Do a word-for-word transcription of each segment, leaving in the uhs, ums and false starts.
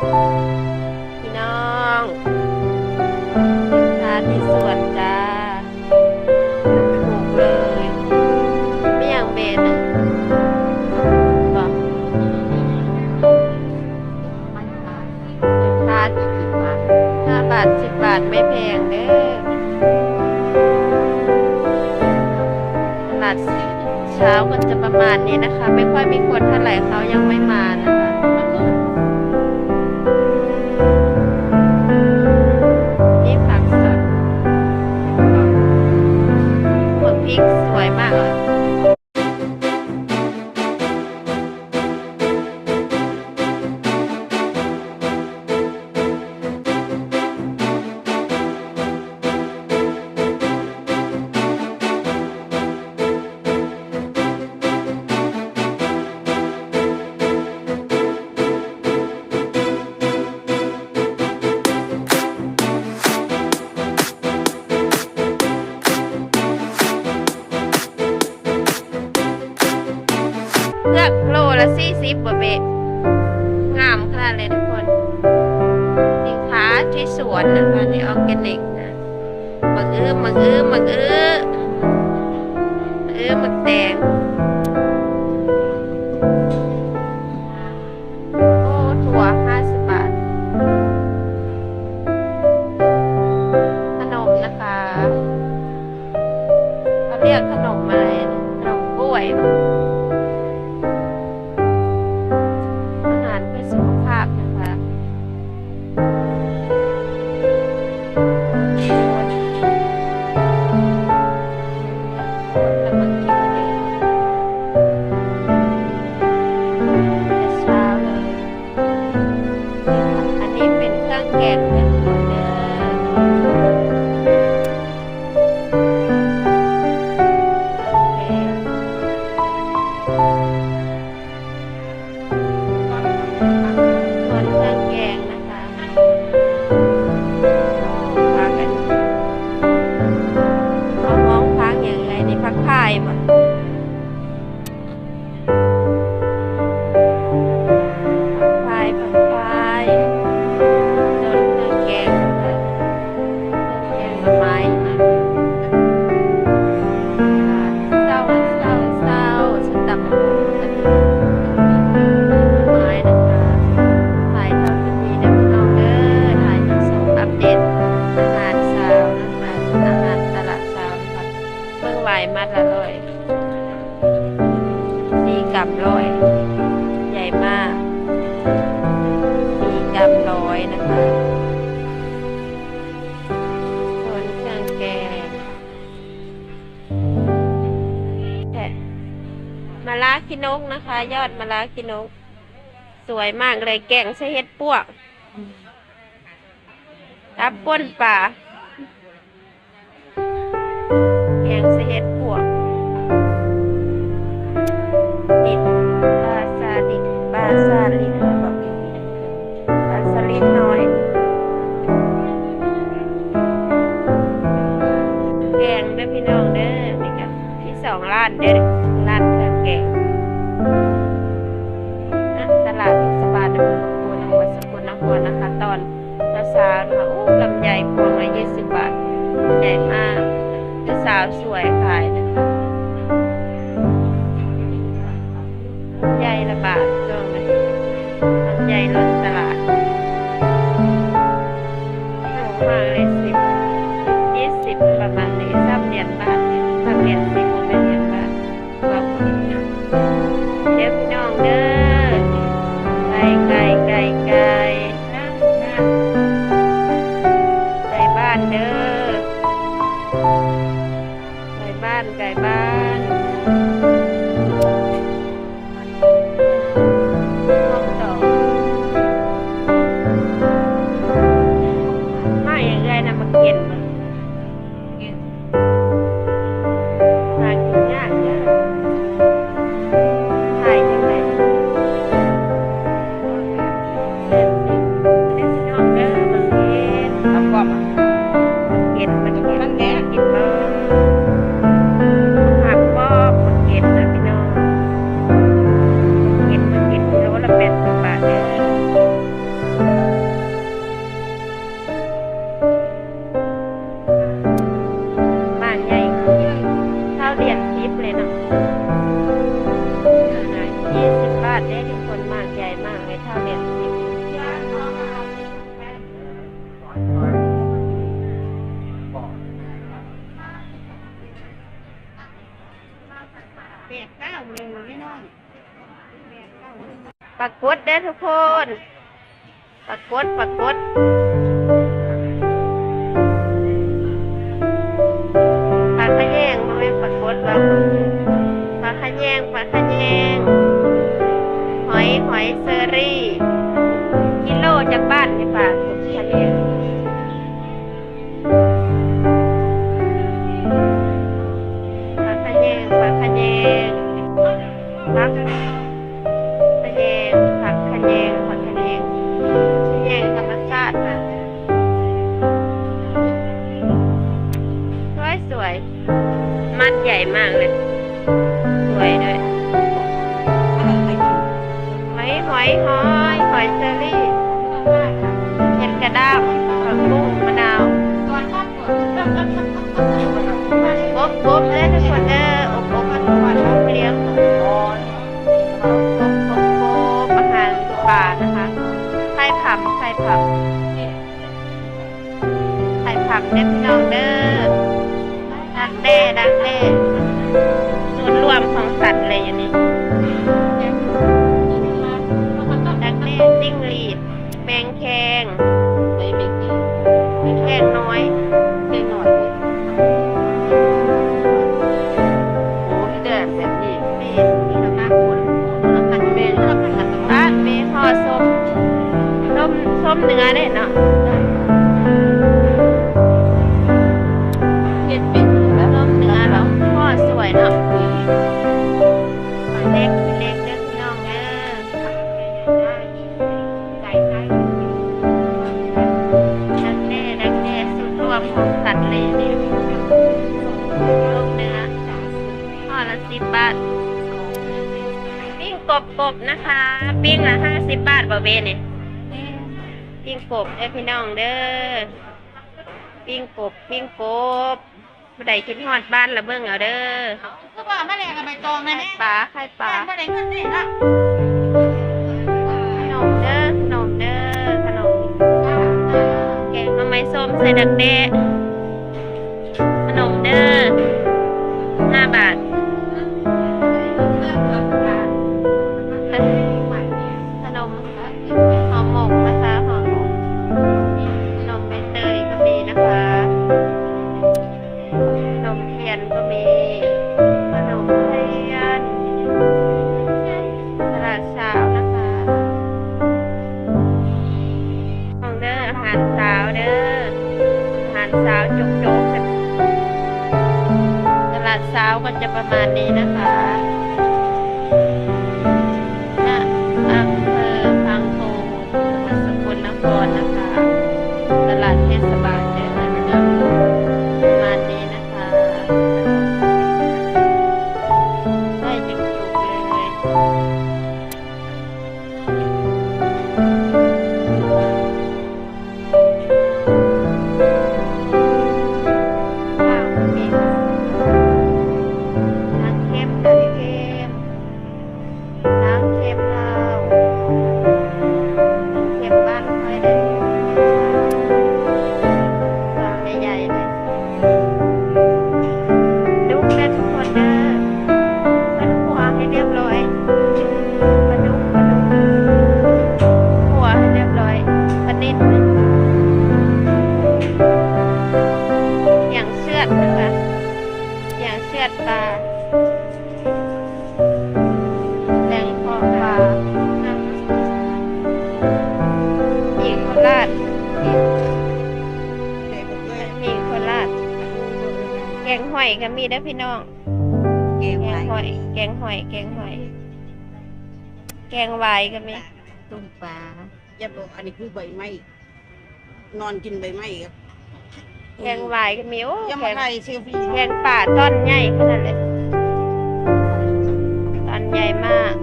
พี่น้อง สินค้าที่สวนจ้า ถูกๆเลย ไม่อย่างเบนอะ บอก สินค้าห้าบาท สิบบาท ไม่แพงเด้อ ตลาดเช้าก็จะประมาณนี้นะคะ ไม่ค่อยมีคนเท่าไหร่ เขายังไม่มานะคะ นี่ผักสด หมวกพริกสวยมากเลย เลือกโลละสี่สิบบ่เบะ งามขนาดเลยทุกคน สินค้าที่สวนนะคะ นี่ออร์แกนิกนะ หมากอื้อ หมากอื้อ หมากอื้อ หมากอื้อ หมากแตง โอ้ ถั่วห้าสิบบาท ขนมนะคะ เขาเรียกขนมอะไร ขนมกล้วยเหรอ อาหารเพื่อสุขภาพนะคะ แล้วมากินเองแต่เช้าเลย อันนี้เป็นเครื่องแกงเลือดหมูเด้อ โอเค ส่วนเครื่องแกงนะคะ ผักอันนี้ เขาฮ้องผักอย่างไรนี่ ผักพายบ่ ผักพาย ผักพาย ส่วนเครื่องแกงนะคะ แกงหน่อไม้นะ เศร้า เศร้า เศร้า ส้มตำบักหุ่ง อันนี้หน่อไม้นะคะ ถ่ายเท่าที่มีนะพี่น้องเด้อ ถ่ายทดสอบอัปเดตอาหารเช้านะคะ อาหารตลาดเช้านะคะ เบิ่งหวายมัดละร้อย สี่กรัมร้อย ใหญ่มาก สี่กรัมร้อยนะคะ ส่วนเครื่องแกง แต่มะระขี้นกนะคะ ยอดมะระขี้นก สวยมากเลย แกงใส่เห็ดปวก ตับป่นปลา แกงใส่เห็ดปวก ติดปลาสลิด ปลาสลิด ปลาสลิดน้อย แกงเด้อพี่น้องเด้อ นี่ก็มีสองร้านเด้อ ร้านเครื่องแกง นะ ตลาดเทศบาลนครสกลนครนะคะ ตอนเช้าๆนะคะ โอ้ ลำไยพวงละยี่สิบบาท ใหญ่มาก เจ้าสาวสวยขายนะคะ ลำไยละบาทช่วงนี้ ลำไยล้นตลาด ถูกมากเลย สิบ ยี่สิบ ประมาณนี้ สามเหรียญบาท สามเหรียญสิบ บ่แม่นเหรียญบาท เด้อพี่น้องเด้อ ไกลไกลไกลไกล ไกลบ้านเด้อ ไกลบ้าน ไกลบ้าน มาอย่างเอื้อยนะ มาเก็บ หากินยากจ้ะ ขายจังได๋ ปรากฏเด้อทุกคน ปรากฏ ปรากฏ ปลาขะแยง บ่แม่นปรากฏหรอก ปลาขะแยง ปลาขะแยง หอย หอยเชอรี่ กิโลจักบาทนี่ ปลาขะแยง ปลาขะแยง ปลาขะแยง ผักขะแยง ผักขะแยง ผักขะแยง ขะแยงธรรมชาติค่ะ สวยสวย มัดใหญ่มากเลย สวยด้วย หอย หอย หอย หอยเชอรี่ เห็ดกระด้าง ผักบุ้ง มะนาว กบ กบเด้อทุกคนเด้อ อบ อบ อบ อบเลี้ยง อบ อบ อบ อบ อาหารป่านะคะ ไข่ผำ ไข่ผำ ไข่ผำเด้อพี่น้องเด้อ ดักแด้ ดักแด้ ศูนย์รวมของสัตว์เลยอยู่นี่ ดักแด้ จิ้งหรีด แมงแคง แมงแคง แมงแคงน้อย แมงน้อย โอ้ มีแต่แบบนี้ นี่ นี่ก็น่าคน คนละพันแม่ คนละพัน อ่ะ มีห่อส้ม ส้ม ส้มเนื้อเนี่ยเนาะ เห็ดเป็นส้มเนื้อเนาะ ห่อสวยเนาะ เล็ก เล็กเด้อพี่น้องเด้อ ดักแด้ ดักแด้ สูตรรวมของสัตว์เลยนี่ รวมเนื้อ ห่อละสิบบาท ปิ้งกบ กบนะคะ ปิ้งละห้าสิบบาทบ่เบนี่ ปิ้งกบเด้อพี่น้องเด้อ ปิ้งกบ ปิ้งกบ ผู้ใดคิดฮอดบ้านละเบิ่งเอาเด้อ คือว่ามาแลกกับใบตองนะแม่ ปลา ไข่ปลา บ้านบ่ได้เงินนี่ละ ขนมเด้อ ขนมเด้อ ขนม แกงหน่อไม้ส้มใส่ดักแด้ ขนมเด้อ ห้าบาท ขนม ห่อหมกนะคะ ห่อหมก ขนมใบเตยก็มีนะคะ ขนมเทียนก็มี ขนมเทียน ตลาดเช้านะคะ ของเด้อ อาหารเช้าเด้อ อาหารเช้าโจ๊กๆ ตลาดเช้าก็จะประมาณนี้นะคะ ณ อำเภอพังโคน จังหวัดสกลนครนะคะ ตลาดเทศบาลเด้อ ประมาณนี้นะคะ ใส่จุกๆ เลย น้ำเค็ม น้ำเค็ม น้ำเค็มลาว น้ำเค็มบ้านค่อยเด้อ ซองใหญ่ๆ เลย ดุกเด้อทุกคนเด้อ มันคั่วให้เรียบร้อย ปลาดุก ปลาดุก คั่วให้เรียบร้อย ปลานิล อย่างเชือดนะคะ อย่างเชือดปลา แกงคอปลา หมี่โคราช หมี่โคราช แกงหอยก็มีเด้อพี่น้อง แกง แกงหอย หอย แกงหอย แกงหอย แกงหวายก็มี ต้มปลา อย่าบอกอันนี้คือใบไม้ นอนกินใบไม้ครับ แกงหวายก็มี โอ้ ยัง แก มาง ไทยเซลฟี่ แกงป่าต้นใหญ่ขนาดเลย ต้นใหญ่มาก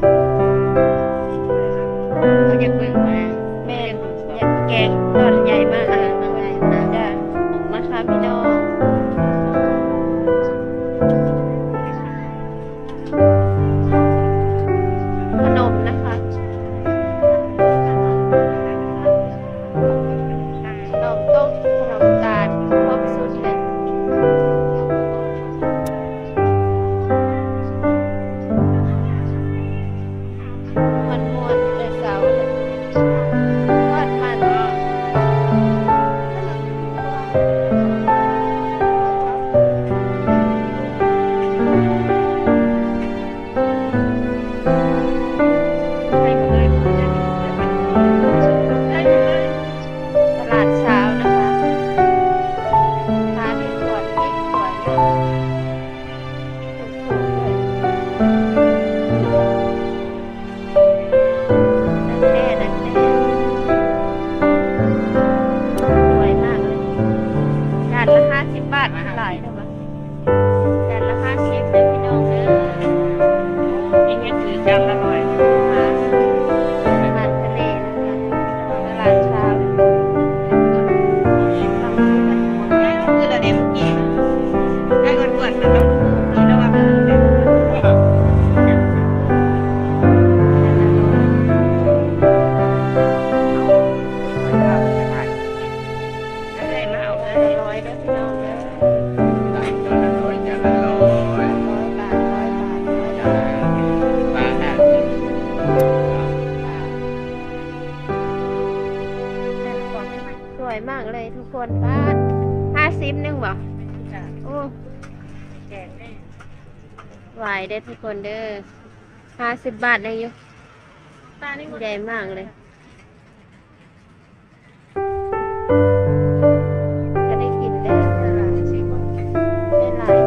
เขาจะเบิ่งมา แม่น แกงต้นใหญ่มาก เออ ต้นใหญ่มาก จ้ะ นะคะพี่น้อง ขนมนะคะ ขนมต้ม ขนมตาล ครบสุดเลย มากเลยทุกคน บาท ห้าสิบหนึ่งบ่ โอ้ ไหวเด้อทุกคนเด้อ ห้าสิบบาทได้อยู่ ใหญ่มากเลย ก็ได้กินได้ ได้หลาย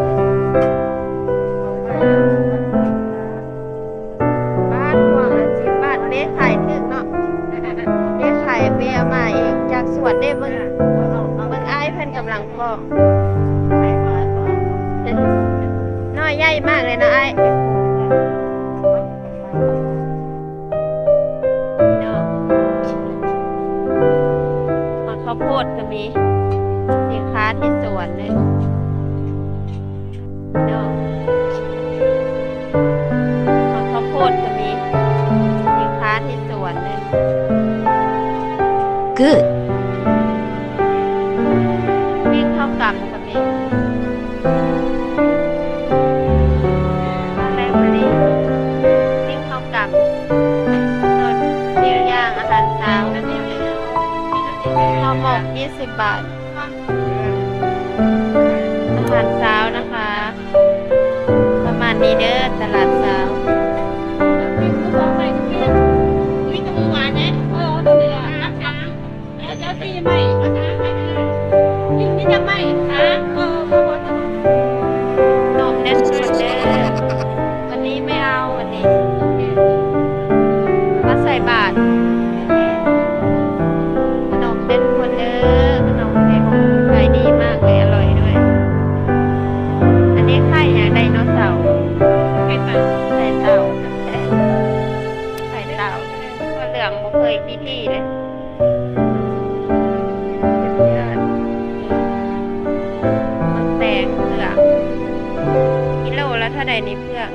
บาท พวงละสิบบาท เบ้ขายถูกเนาะ เบ้ขาย เบ้เอามาเองจากสวนเด้ เบิ่ง เบิ่งอ้ายเพิ่นกำลังปอก น้อยใหญ่มากเลยนะอ้าย พี่น้อง หมากข้าวโพดก็มี สินค้าที่สวนเลย พี่น้อง หมากข้าวโพดก็มี สินค้าที่สวนเลย Good. ปิ้งข้าวกล่ำก็มี อะไรพอดี ปิ้งข้าวกล่ำ ส่วนปิ้งย่าง อาหารเช้า ห่อหมกยี่สิบบาท อาหารเช้านะคะ ประมาณนี้เด้อ ตลาดเช้า มีหมูหวานไหม เออ เอาตัวนี้ละ เดี๋ยวตีใหม่ มาถามใหม่ กินนี่จะไม่ ฮะ เออ ขอบคุณ นมเด้อ นมเด้อ วันนี้ไม่เอา วันนี้ มาใส่บาตร ขนมเด้อทุกคนเด้อ ขนมเด้อ ขายดีมากเลย อร่อยด้วย อันนี้ไข่หยัง ไดโนเสาร์ ไข่เต่า ไข่เต่า ไข่เต่า ตัวเหลืองบ่เคยกินดีเลย สุดยอด หมากแตงเผือก กิโลละเท่าใดนี่เผือก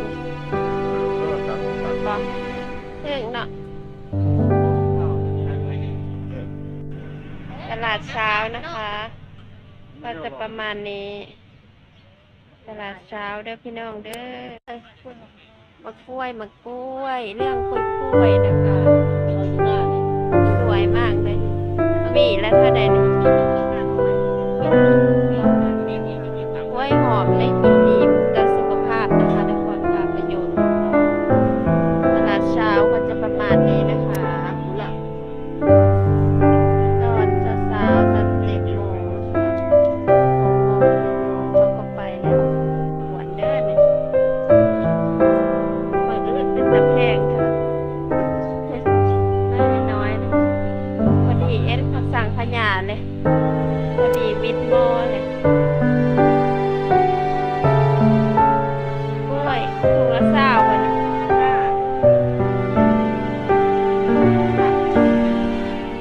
บ่ ถูกเนาะ ตลาดเช้านะคะ ก็จะประมาณนี้ ตลาดเช้าเด้อพี่น้องเด้อ หมากกล้วย หมากกล้วย เรื่องกล้วยๆนะคะ สวยมากเลย หวีละเท่าใดนี่ กล้วยหอมได้กินดีต่อสุขภาพนะคะ ทุกคนค่ะ ประโยชน์ ตลาดเช้าก็จะประมาณนี้นะคะ ตอนเช้าๆ ตอนเจ็ดโมงนะคะ เขาก็ไปแล้ว หวนเด้อนี่ มื้ออื่นเป็นตาแพงค่ะ น้อยๆ พอดีเอ็นเขาสั่งขยาเลย พอดีมิดหม้อเลย กล้วย ถุงละซาวบาท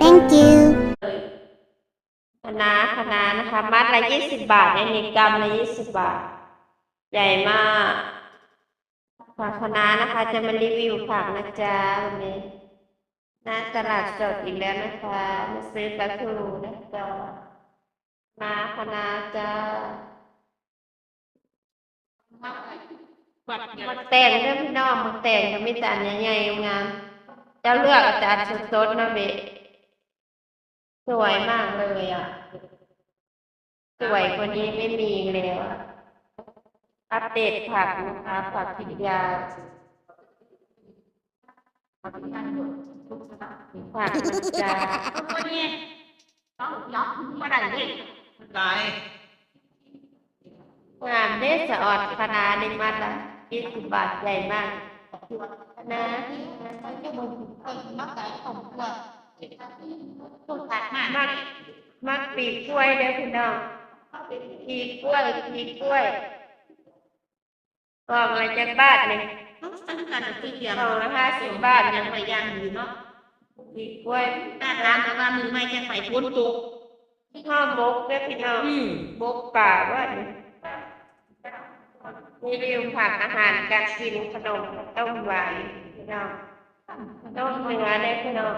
Thank you. คะน้า คะน้านะคะ มัดละยี่สิบบาท อันนี้กำละยี่สิบบาท ใหญ่มาก ผักคะน้านะคะ จะมารีวิวผักนะจ๊ะ วันนี้ หน้าตลาดสดอีกแล้วนะคะ มาซื้อปลาทูนะจ๊ะ มาคะน้าจ้า หมากแตงเด้อพี่น้อง หมากแตงก็มีแต่อันใหญ่ๆ งามๆ เจ้าเลือกเอาแต่อันสดๆ นะเบะ สวยมากเลยอ่ะ สวยกว่านี้ไม่มีแล้วอะ อัปเดตผักนะคะ ผักกินยา ผักมันจ้า บ่ได้เลย หลาย งามเด้ สะออดคะน้านี่ มัดละยี่สิบบาท ใหญ่มาก คะน้า มัก มักปีกกล้วยเด้อพี่น้อง ปีกกล้วย ปีกกล้วย กล่องละจักบาทนี่ ต้องสั่งกันที่เดียว กล่องละห้าสิบบาท ยังไปย่างอยู่เนาะ ปีกกล้วย หน้าร้านก็ว่ามือใหม่ยังไปฝนตก ห่อหมกเด้อพี่น้อง อืม หมกปลาว่านี่ รีวิวผัก อาหารการกิน ขนม ต้มหวาน พี่น้อง นอกเหนือได้พี่น้อง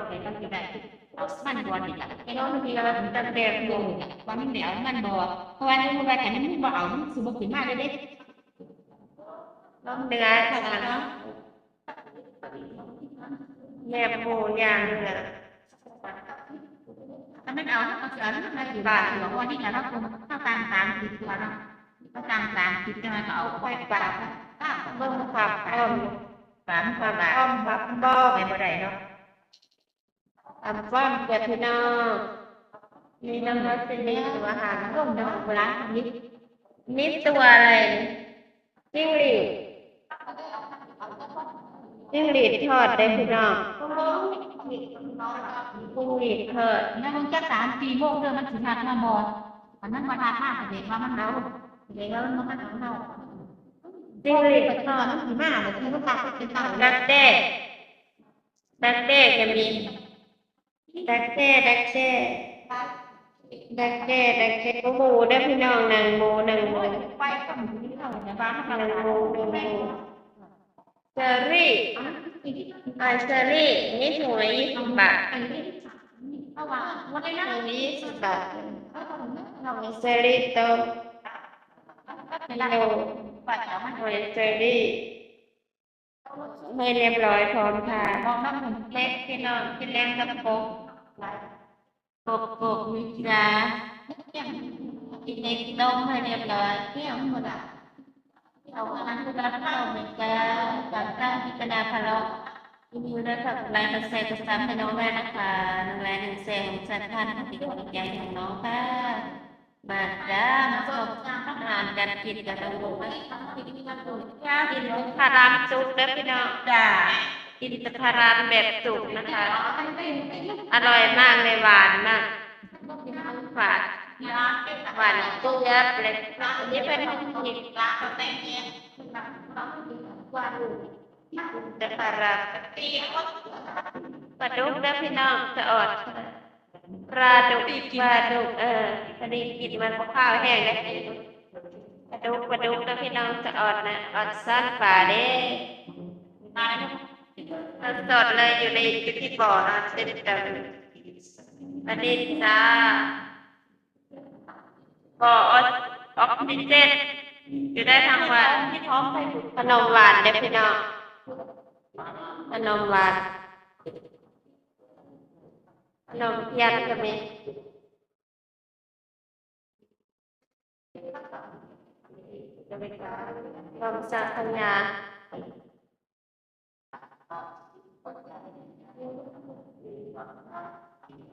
มันบ่ดีล่ะ นอกเหนือตั้งแต่หมู ว่ามันแล้วมันบ่ เพราะว่าในเมื่อว่าถ้ามันบ่เอา มันสิบ่ขึ้นมาเลยเด้ นอกเหนือจากนั้น แหนมหมูย่างเหนือ ธรร มันเอา มันเอา มันเอาอยู่บ้านอยู่ เพราะว่านี่ไง เราคง เราตั้งสามสิบตัวเนาะ เราตั้งสามสิบ ใช่ไหม ก็เอาไฟฟ้า เบิ่งความพร้อม ความพร้อม ความพร้อม ไม่บ่ได้เนาะ ความพร้อมจ้ะพี่น้อง มีน้ำมันเป็นตัวอาหาร ลงเนาะ เวลานี้ มีตัวอะไร จิ้งหรีด จิ้งหรีดทอดได้พี่น้อง จิ้งหรีดทอด แล้วมันจะสามสี่โมงเด้อ มันสิทักมาบ่ อันนั้นมาทักมา แสดงว่ามันเอา แสดงว่ามันมาทักเรา จิ้งหรีดทอด มันสิมาแบบที่มันทักเป็นเต่า ดักแด้ ดักแด้ก็มี ดักแด้ ดักแด้ ดักแด้ ดักแด้ หมูเด้อพี่น้อง หนังหมู หนังหมู ไปก็หมูที่เราเนี่ย บ้านเรา หนังหมู หนังหมู เชอรี่ อ่า เชอรี่ นี่ถุงละยี่สิบบาท เพราะว่าวันนี้นะ ถุงละยี่สิบบาท หอยเชอรี่ต้ม กิโล หอยเชอรี่ ให้เรียบร้อยพร้อมค่ะ ลองน้ำหนึ่งเล็กพี่น้อง กินแรงกับโป๊ก กบกบมีจ้า กินเล็กต้มให้เรียบร้อย เนี่ยมันหมดอ่ะ เอาอาหารที่รับเข้าเหมือนกัน จากตั้งพิจารณาพะโล้ ยินดีด้วยค่ะ กดไลค์ กดแชร์ กดซับให้น้องด้วยนะคะ หนึ่งไลค์ หนึ่งแชร์ ของสัตว์ท่านที่ถูกใจของน้องค่ะ มาจ้า มาชมอาหารการกินกันทั้งหมดนะ กินพารามสุกเด้อพี่น้องจ้า กินแต่พารามแบบสุกนะคะ อร่อยมากเลย หวานมาก หวาน หวานเจี๊ยบเลย อันนี้เป็นของกิน แต่ปลาร้า ปลาดุกเด้อพี่น้อง สะออด ปลาดุก ปลาดุก เออ พอดีกินมันบ่ข้าวแห้งเลย ปลาดุก ปลาดุกเด้อพี่น้อง สะออดนะ ออดซ่อนปลาเด้ สดๆเลย อยู่ใน อยู่ที่บ่อนะ เต็มเต็ม ปลานิลจ้า บ่อออกซิเจน อยู่ได้ทั้งวัน ขนมหวานเด้อพี่น้อง ขนมหวาน ขนมเทียนก็มี ขนมสังขยา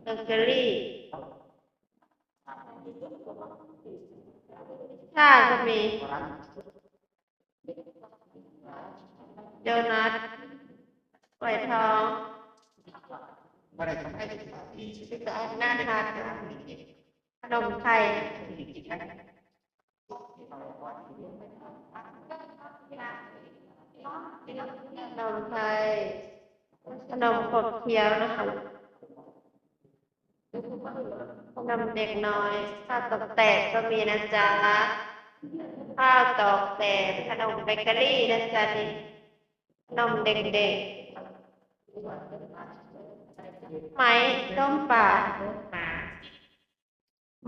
เบเกอรี่ ชาก็มี โดนัท ฝอยทอง น่าทาน ขนมไข่ ขนมไข่ ขนมขบเคี้ยวนะคะ ขนมเด็กน้อย ข้าวตอกแตกก็มีนะจ๊ะ ข้าวตอกแตก ขนมเบเกอรี่นะจ๊ะนี่ ขนมเด็กๆ ไหม ต้มปลา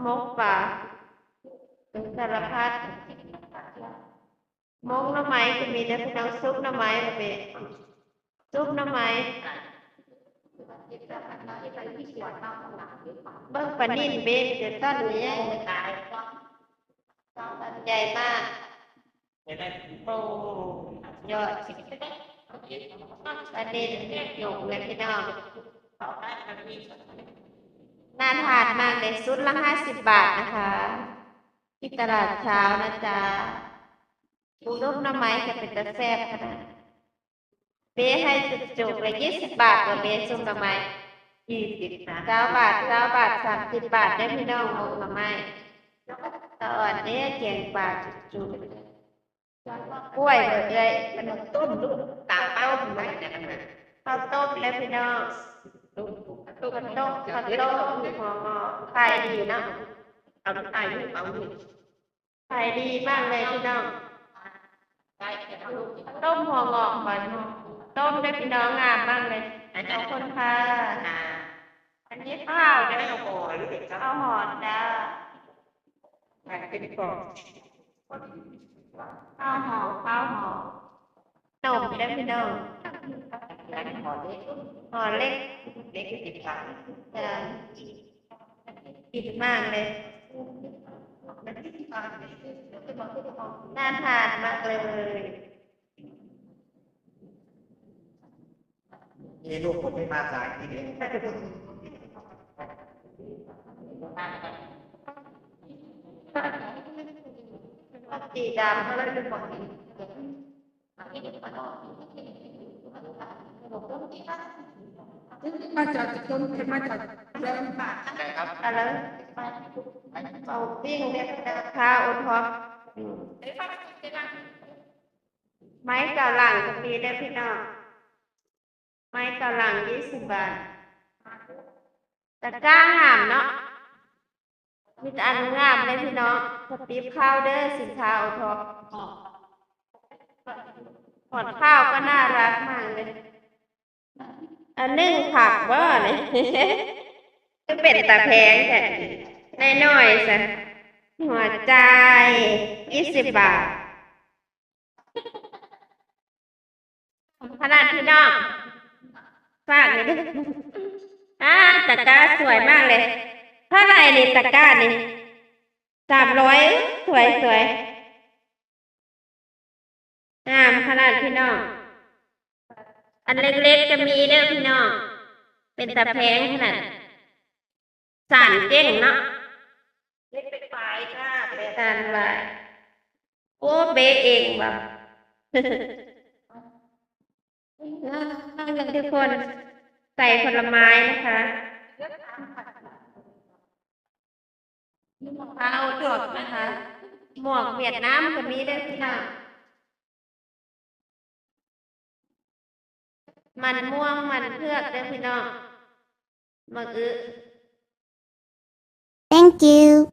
หมกปลา สารพัด หมกหน่อไม้ก็มีนะพี่น้อง ซุปหน่อไม้ก็มี ซุปหน่อไม้ เบิ่งปลานิลเบ้ เดี๋ยวต้นนี้ใหญ่มาก โอ้ ยอด ปลานิลจุ่มเลยพี่น้อง น่าทานมากเลย ชุดละห้าสิบบาทนะคะ ที่ตลาดเช้านะจ๊ะ ซุปหน่อไม้ก็เป็นตาแซ่บขนาด เบ้ให้จุกๆเลย ยี่สิบบาท ก็เบ้ซุปหน่อไม้ ยี่สิบนะ ซาวบาท ซาวบาท สามสิบบาท ได้พี่น้อง หมกหน่อไม้ ตะออนเด้ แกงปลาจุกๆ กล้วยเบิดเลย มันต้มลูกตาเป้ามันไว้นะ ข้าวต้มแล้วพี่น้อง ข้าวต้ม ข้าวต้ม หัวงอก ขายดีเนาะ เอาลูกตายลูกเอาลูก ขายดีมากเลยพี่น้อง ต้มหัวงอกก่อน ต้มได้พี่น้อง งามมากเลย ขอบคุณค่ะ อันนี้ข้าวเด้อ ข้าวหอมจ้า ขายเป็นกล่อง ข้าวหอม ข้าวหอม นมเด้อพี่น้อง ห่อเล็ก ห่อเล็ก เล็กสิบบาท จ้า กินมากเลย น่าทานมากเลย มีลูกผมไม่มาสายทีเดียว สีดำก็เลยเป็นของ มาจากต้นมาจากแดน นะครับ อะไร เอาปิ้งเนี่ยนะคะโอท็อป อืม ไม้เก่าหลังก็มีได้พี่น้อง ไม้เก่าหลังยี่สิบบาท ตะกร้างามเนาะ มีแต่อันงามเลยพี่น้อง สติปข้าวเด้อ สินค้าโอท็อป หอดข้าวก็น่ารักมากเลย อันหนึ่งผักบ่เนี่ย ก็เป็นตาแพงแท้น้อยๆซะ หัวใจยี่สิบบาท ขนาดพี่น้อง ฝากนี่ด้วย อ่า ตะกร้าสวยมากเลย เท่าไหร่นี่ตะกร้านี่ สามร้อย สวยสวย งามขนาดพี่น้อง อันเล็กๆก็มีเด้อพี่น้อง เป็นตาแพงขนาด สารเก่งเนาะ เล็กเป็นปลายค่ะ สารหวาย โอ้ เบะเองแบบ ทุกคน ใส่ผลไม้นะคะ ข้าวสดนะคะ หมวกเวียดนามก็มีเด้อพี่น้อง มันม่วง มันเผือกเด้อพี่น้อง หมากอึ Thank you.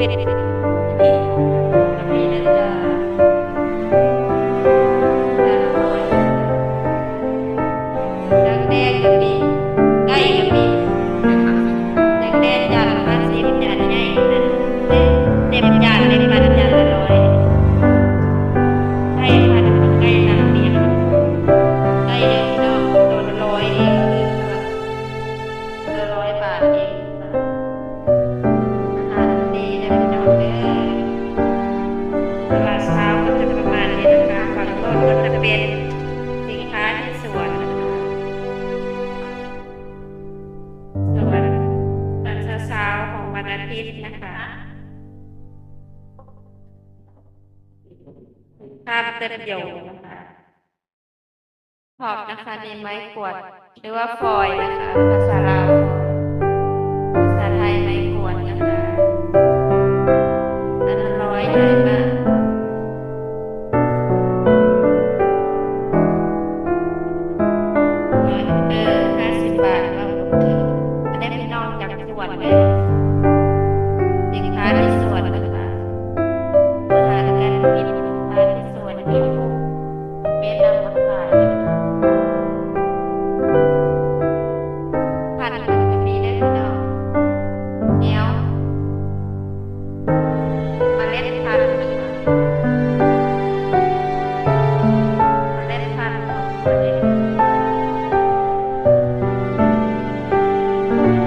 ก็มีนะจ๊ะ ห้าร้อย ดักแด้ก็มี ไก่ก็มี ดักแด้จานละห้าสิบ จานใหญ่นะ เต็มจานเลย พันจานละร้อย ไก่พัน ไก่หนังเดียว ไก่เดียวพี่น้อง ตัวละร้อยเอง ตัวละร้อยบาทเอง อาหารดีนะพี่น้องเด้อ ตลาดเช้าก็จะประมาณนี้นะคะ ฝั่งโน้นก็จะเป็นสินค้าที่สวนนะคะ สวนตอนเช้าๆของวันอาทิตย์นะคะ ภาพเต็มโยงนะคะ ขอบนะคะ นี่ไม้กวาด หรือว่าฟอยล์นะคะ ภาษาลาว ภาษาไทยไม้กวาดนะคะ อันละร้อยเลยมาก เออ ห้าสิบบาท เราก็ถือ อันนี้พี่น้องจากสวนเลย สินค้าที่สวนนะคะ อาหารการกิน สินค้าที่สวน มีพวก เม็ดนำมาขาย พันธุ์ก็มีเด้อพี่น้อง แนว เมล็ดพันธุ์นะคะ เมล็ดพันธุ์ของเมล็ด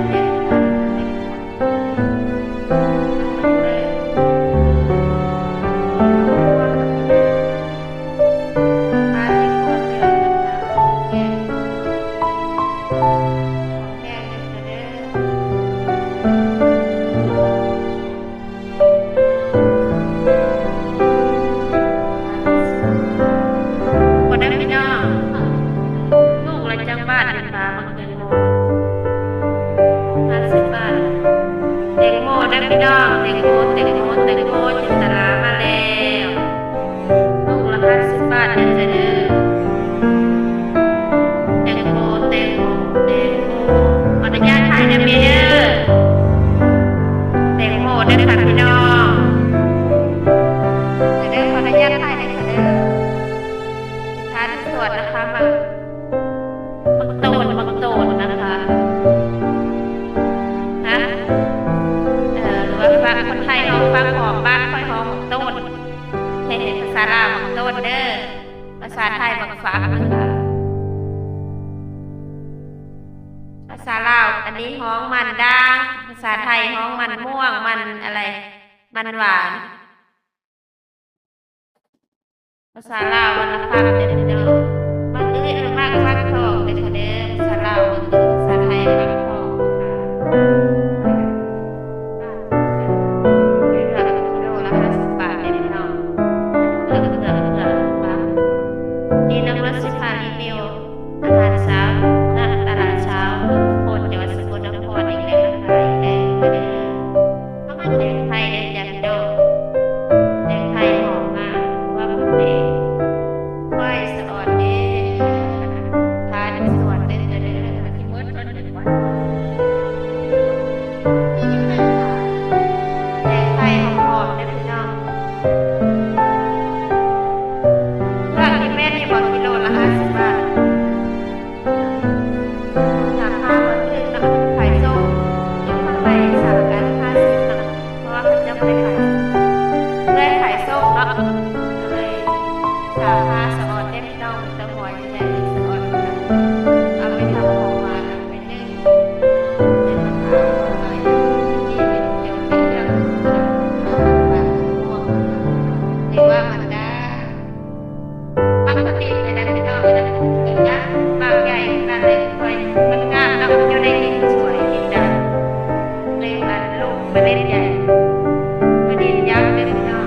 เมล็ดพันธุ์ เมล็ดพันธุ์ เอาไปเลย มาที่ครัวเรือนนะคะ แกง แกงเด้อค่ะเด้อ คนได้พี่น้อง ลูกละจักบาทเด้อคะ บักแตงโม ห้าสิบบาท แตงโมเด้อพี่น้อง แตงโม แตงโม แตงโม จินตลามาแล้ว ลูกละห้าสิบบาทเด้อจ้ะเด้อ แตงโม แตงโม แตงโม ขออนุญาตถ่ายนะแม่เด้อ แตงโมเด้อค่ะพี่น้อง เดี๋ยวเด้อ ขออนุญาตถ่ายหน่อยค่ะเด้อ สินค้าที่สวนนะคะ มา บักโตน บักโตนนะคะ ฮะ เอ่อ หรือว่าฟัก คนไทยเฮาฟักหอม บ้านข้อยฮ้องบักโตน เห็นภาษาลาวบักโตนเด้อ ภาษาไทยบักฟักนะคะ ภาษาลาว อันนี้ฮ้องมันดา ภาษาไทยฮ้องมันม่วง มันอะไร มันหวาน ภาษาลาววรรณคำเด้อพี่น้อง มักอึหรือมักฟักทองเด้อค่ะเด้อ ภาษาลาวมักอึ ภาษาไทยฟักทองนะคะ เลือกกิโลละห้าสิบบาทเด้อพี่น้อง เลือก เลือก เลือก เลือก นี่น้องรถสิพารีวิว อาหารเช้า ณ ตลาดเช้าเมืองโพน จังหวัดสกลนครอีกแล้วนะคะ อีกแล้วเด้อ ข้าวมันแดงไทยเด้อจ้ะพี่น้อง แดงไทยหอมมาก ว่ามันแดง ไหว้สะออนเด้อ ทานสะออนเด้อจ้ะเด้อ ที่มดทนถึงวัน แดงไทยหอมๆเด้อพี่น้อง ผักที่แม่นี่บอกกิโลละห้าสิบบาท สามห้า บาท เนาะ ขายส่ง ยกเข้าไปสามกันห้าสิบเนาะ เพราะว่าเขาจะไม่ได้ขายส่ง เลยขายส่งเนาะ ก็เลยสามห้า สะออนเด้อพี่น้อง มีแต่หัวใหญ่ๆ สะออน เอาไปทำของหวาน เอาไปนึ่ง เป็นมะพร้าวอ่อนหน่อย ที่เป็นเกี่ยวกับเรื่องของการปลูกผัก หรือว่ามันได้ ปกติเลยนะพี่น้องนะ เห็นนะ หมากใหญ่ขนาดเลย มันงามเนาะ มันอยู่ในดินสวย ดินดำ เลยมันลูกเมล็ดใหญ่ มันดินยักษ์เลยพี่น้อง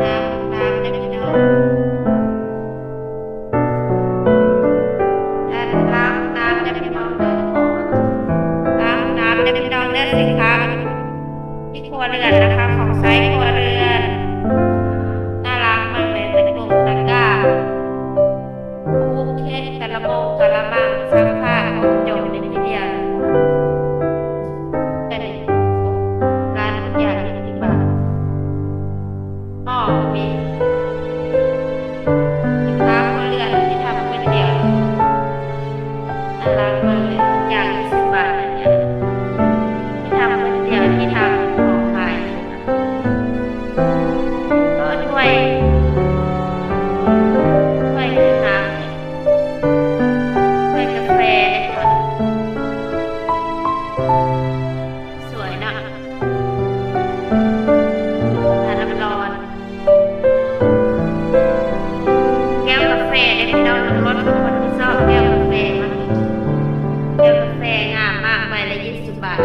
น้ำน้ำได้พี่น้อง น้ำน้ำได้พี่น้องเด้อ น้ำน้ำได้พี่น้องเด้อ สินค้าที่ครัวเรือนนะคะ ของใช้ครัวเรือน น่ารักมากเลย เป็นกล่องตะกร้า โอเค กระโปรงกระมังซักผ้าของโจมในที่เดียว แต่ในร้านทุกอย่างยี่สิบบาท หม้อก็มี สินค้าครัวเรือนที่ทำก๋วยเตี๋ยว น่ารักมากเลย อย่างยี่สิบบาทอันเนี้ย ที่ทำก๋วยเตี๋ยว ที่ทำของขาย ก็ถ้วย ถ้วยคือน้ำเนี่ย ถ้วยกาแฟเนี่ยค่ะ สวยนะ น้ำร้อน แก้วกาแฟเนี่ยพี่น้อง น้องรถเป็นคนที่ชอบแก้วกาแฟมาก แก้วกาแฟงามมาก ใบละยี่สิบบาท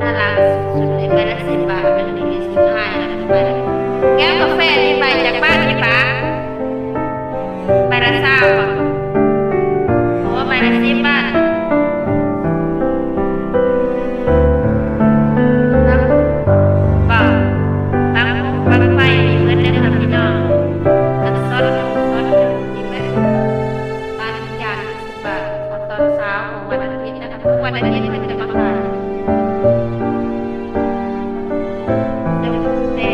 น่ารักสุดๆเลย ใบละสิบบาท มันมีสิบห้านะ ใบละ แก้วกาแฟนี่ใบจากบ้านพี่ป๋า ใบละซาวบ่ โอ้ ใบละสิบบาท บั้ง บ่ บั้ง บั้งไฟมีเบิดเด้อค่ะพี่น้อง อันสด สด มีเบิด ร้านทุกอย่างยี่สิบบาท ตอนเช้าของวันอาทิตย์นะคะ ทุกวันอาทิตย์เพิ่นจะมาขาย เดี๋ยวแต่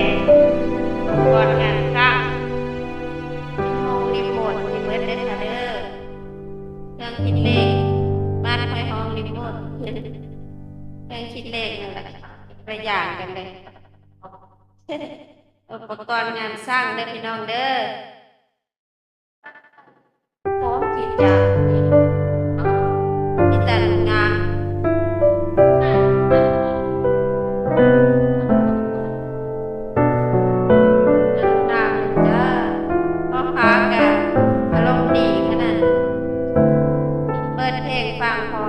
ก่อนงานสร้าง มีห้องรีโมท มีเบิดเด้อค่ะเด้อ เครื่องคิดเลข บ้านไฟห้องรีโมท เครื่องคิดเลขนั่นแหละ ประหยัดกันเลย อุปกรณ์งานสร้างเด้อพี่น้องเด้อ พร้อมกรีดยาง มีแต่งาน นางจ้า พ่อค้าก็อารมณ์ดีขนาด เปิดเพลงฟังพอ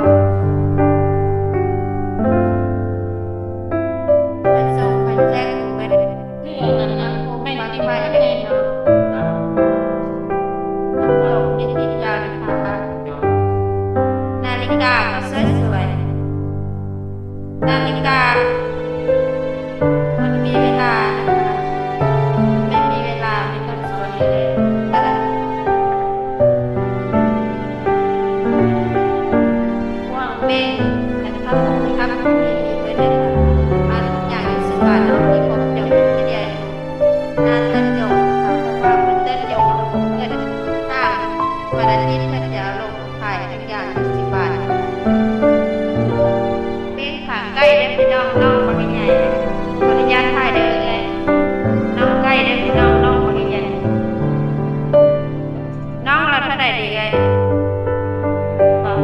ไปส่งไปแจ้งเปิด นี่อันนั้นนะ ไม่ ไม่ ไม่ ไม่ เนาะ ส่งนิดๆ ยาวนะคะ นาฬิกาก็สวยๆ นาฬิกา มันมีเวลานะคะ ไม่มีเวลาไม่ต้องสวยเลย พวกเมฆนะครับ ครับ มี มีไว้ด้วยค่ะ มาทุกอย่างยี่สิบบาทเนาะ มีครบจบที่เดียว งานเต้นโยกนะคะ เพราะว่าเพิ่นเต้นโยกของเพิ่น ถ้าวันอาทิตย์เพิ่นจะเอาลงขายทุกอย่างยี่สิบบาทนะคะ เมฆขาไก่เด้อพี่น้อง น้องบ่ได้ใหญ่ ขออนุญาตถ่ายเด้อเอื้อย น้องไก่เด้อพี่น้อง น้องบ่ได้ใหญ่ น้องละเท่าใดดีเอ้ย บอก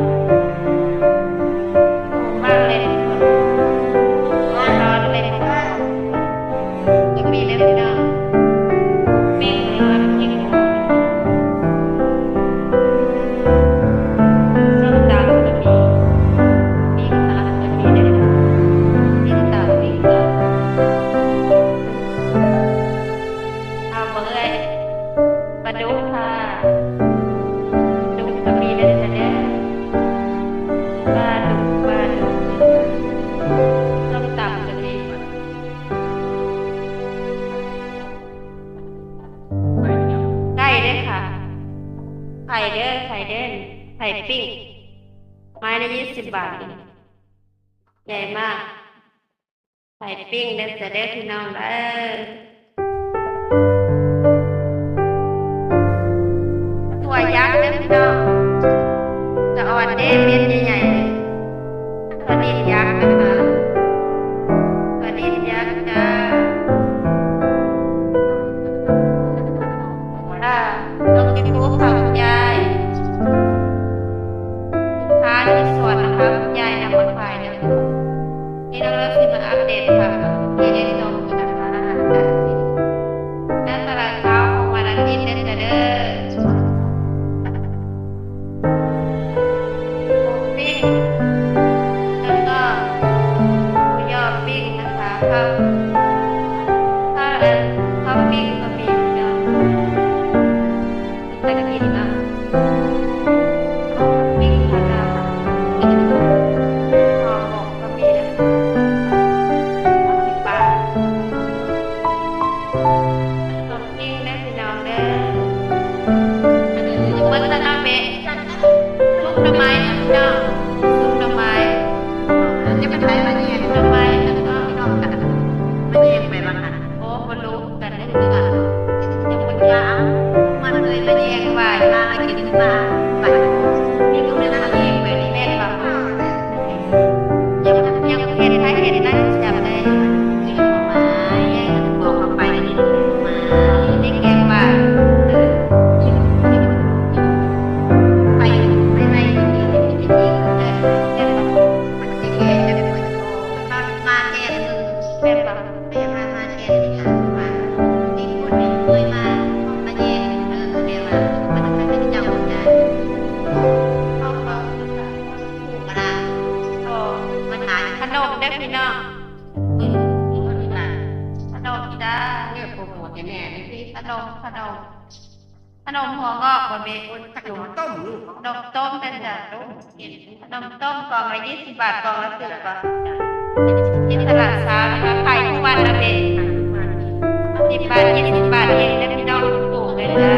ถูกมากเลย ร้อนเลย จะมีเด้อพี่น้อง ปิ้งหรือว่าปิ้งหมู ส้มตำก็มี ปิ้งผักก็มีเด้อ ปิ้งตับปิ้งตับ เอาบ่เอ้ย ปลาดุกค่ะ ดุกก็มีเด้อจ้ะเด้อ ปลาดุก ปลาดุก ส้มตำก็มี ไก่เด้อค่ะ ไข่เด้อ ไข่เด้อ ไข่ปิ้ง ไม้ละยี่สิบบาท ใหญ่มาก ไข่ปิ้งเด้อจ้ะเด้อพี่น้องเด้อ ถั่วยักษ์เด้อพี่น้อง จะอ่อนเด้ เม็ดใหญ่ๆเลย ถั่วดินยักษ์นะคะ ถั่วดินยักษ์จ้า ค่ะ ลงยูทูบค่ะคุณยาย สินค้าที่สวนนะคะ คุณยายนำมาขายเด้อ นี่เราเริ่มสิมาอัปเดตค่ะ ที่ได้ส่งนะคะ อาหาร ข้าว ข้าวอัน ข้าวปิ้งก็มีเนาะ ตะกินนะ ข้าวปิ้งก็ได้ ห่อหมกก็มีนะ ห้าสิบบาท ขนมปิ้งนะพี่น้องเด้อ อันนี้คือเบิดแล้วเนาะเบะ ซุปหน่อไม้นะพี่น้อง ซุปหน่อไม้ จะเป็นไผมาแยงหน่อไม้ แล้วก็พี่น้องกัน มาแยงไปบ้างค่ะ โอ้ บ่รู้กันเด้อ ยังบ่กล้า มันเลยมาแยงไว้ มากินมา ไป มีลูกเลยนะ แยงไปนี่แม่นบ่ ยัง ยังเห็น ใครเห็นนะ จำได้ แยงบอกออกไป นี่แกงไว้ ไป ไป ไป ไป ไป ไป มันจะแก่จะเปิดโต มันมาแก่มือ แบบว่า ไปมา มาแก่ที่หลังมา มีคนหนึ่งเคยมา มาแย่งเดินแนวมา มันเป็นเจ้าของงาน เขาเขาถูกกระดาษ อ๋อ มันหลาย ขนมเด้อพี่น้อง อืม ขนมจ้า เนี่ยโปรโมทให้แม่เลยสิ ขนม ขนม ขนมหัวงอกบ่เบะ ขนมต้มลูก ขนมต้มนะจ๊ะ ขนมต้มกล่องละยี่สิบบาท กล่องละสิบบาทจ้ะ ที่ตลาดเช้านะคะ ขายทุกวันนะเบะ สิบบาท ยี่สิบบาทเองนะพี่น้อง ถูกเลยจ้า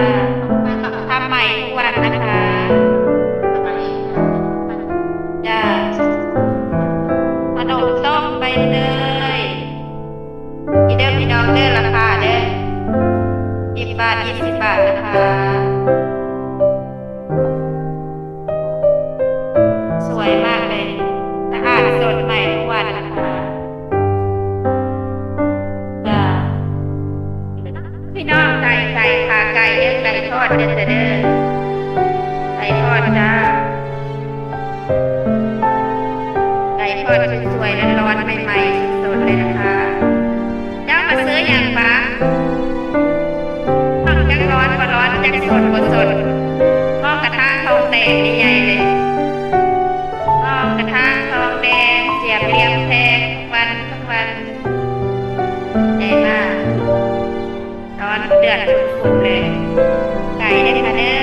ทำใหม่ทุกวันนะคะ จ้า ขนมต้มใบเตย นี่เด้อพี่น้องเด้อ ราคาเด้อ สิบบาท ยี่สิบบาทนะคะ สวยมากเลย สะอาดสดใหม่ทุกวันนะคะ จ้า พี่น้อง ไก่ ไก่ ขาไก่เด้อ ไก่ทอดเด้อจ้ะเด้อ ไก่ทอดจ้า ไก่ทอดสวยๆ ร้อนๆ ใหม่ๆ สดๆ เลยนะคะ เจ้ามาซื้ออย่างปะ ของจักร้อนบ่ร้อน จักสดบ่สด หม้อกระทะทองแดงนี่ใหญ่เลย หม้อกระทะทองแดง เสียบเหลี่ยมแทงทุกวันทุกวัน ใหญ่มาก ร้อนเดือดฝุดๆ เลย ไก่เด้อค่ะเด้อ